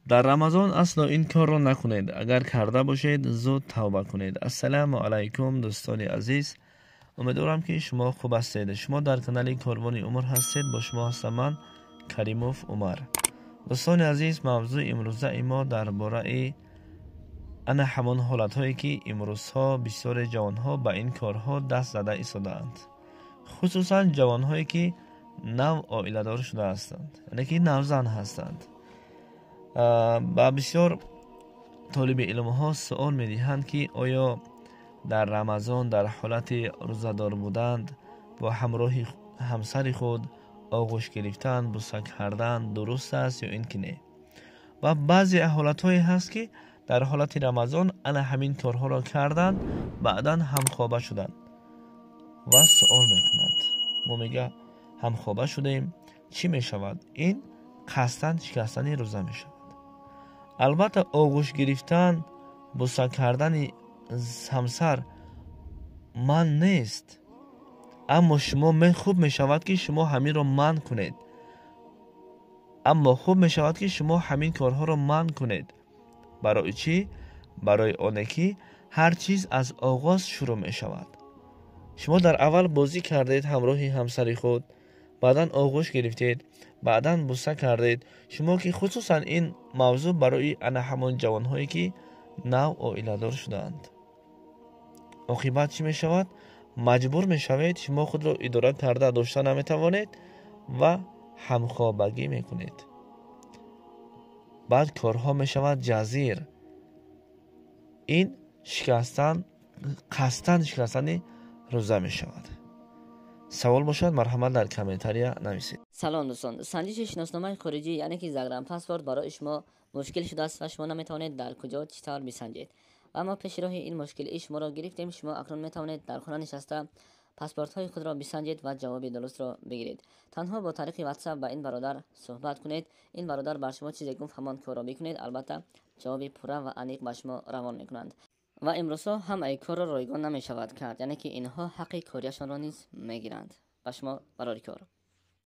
Дар Рамазон асло ин корро накунед. Агар карда бошед, зуд тавба кунед. Ассалому алайкум, дӯстони азиз. Умедворам, ки шумо хуб ҳастед. Шумо дар канали Корвони Умр ҳастед. Бо шумо ҳастам ман, Каримов Умар. Дӯстони азиз, мавзӯи имрӯзаи мо дар бораи ана ҳамон ҳолатҳое, ки имрӯзҳо бисёре ҷавонҳо ба ин корҳо даст зада истодаанд, хусусан ҷавонҳое, ки нав оиладор шуда ҳастанд, яъне ки навзан ҳастанд. Ба бисёр толиби илмҳо суол медиҳанд, ки оё дар Рамазон дар ҳолати рӯзадор буданд бо ҳамроҳи ҳамсари худ оғӯш гирифтан, буса кардан дуруст аст ё ин ки не. Ва баъзе ҳолатҳое ҳаст, ки дар ҳолати Рамазон ана ҳамин корҳоро карданд, баъдан ҳамхоба шуданд ва суол мекунанд. Мо мега, ҳамхоба шудем, чӣ мешавад? Ин қасдан шикастани рӯза мешавад. Албатта, оғӯш гирифтан, буса кардани ҳамсар манъ нест, аммо шумо хуб мешавад, ки шумо ҳаминро манъ кунед. Аммо хуб мешавад, ки шумо ҳамин корҳоро манъ кунед. Барои чӣ? Барои оне ки ҳар чиз аз оғоз шурӯъ мешавад. Шумо дар аввал бозӣ кардед ҳамроҳи ҳамсари худ, баъдан оғӯш гирифтед, баъдан буса кардед. Шумо ки, хусусан ин мавзӯъ барои ана ҳамон ҷавонҳое, ки нав оиладор шудаанд, оқибат чӣ мешавад? Маҷбур мешавед, шумо худро идора карда дошта наметавонед ва ҳамхобагӣ мекунед. Баъд корҳо мешавад ҷазир. Ин шикастан, қасдан шикастани рӯза мешавад. Савол бошад, марҳамат, дар комментария нависед. Салом, дӯстон! Санҷиши шиносномаи хориҷӣ, яъне ки загранпаспорт, барои шумо мушкил шудааст ва шумо наметавонед дар куҷо, чӣ тавр бисанҷед. Ва мо пеши роҳи ин мушкилии шуморо гирифтем. Шумо акнун метавонед дар хона нишаста паспортҳои худро бисанҷед ва ҷавоби дурустро бигиред. Танҳо бо тариқи Ватсап ба ин бародар суҳбат кунед. Ин бародар бар шумо чизе гуфт, ҳамон корро бикунед. Албатта, ҷавоби пурра ва аниқ ба шумо равон мекунанд. Ва имрӯзҳо ҳамаи корро ройгон намешавад кард, яъне ки инҳо ҳаққи кориашонро низ мегиранд. Ба шумо барори кор.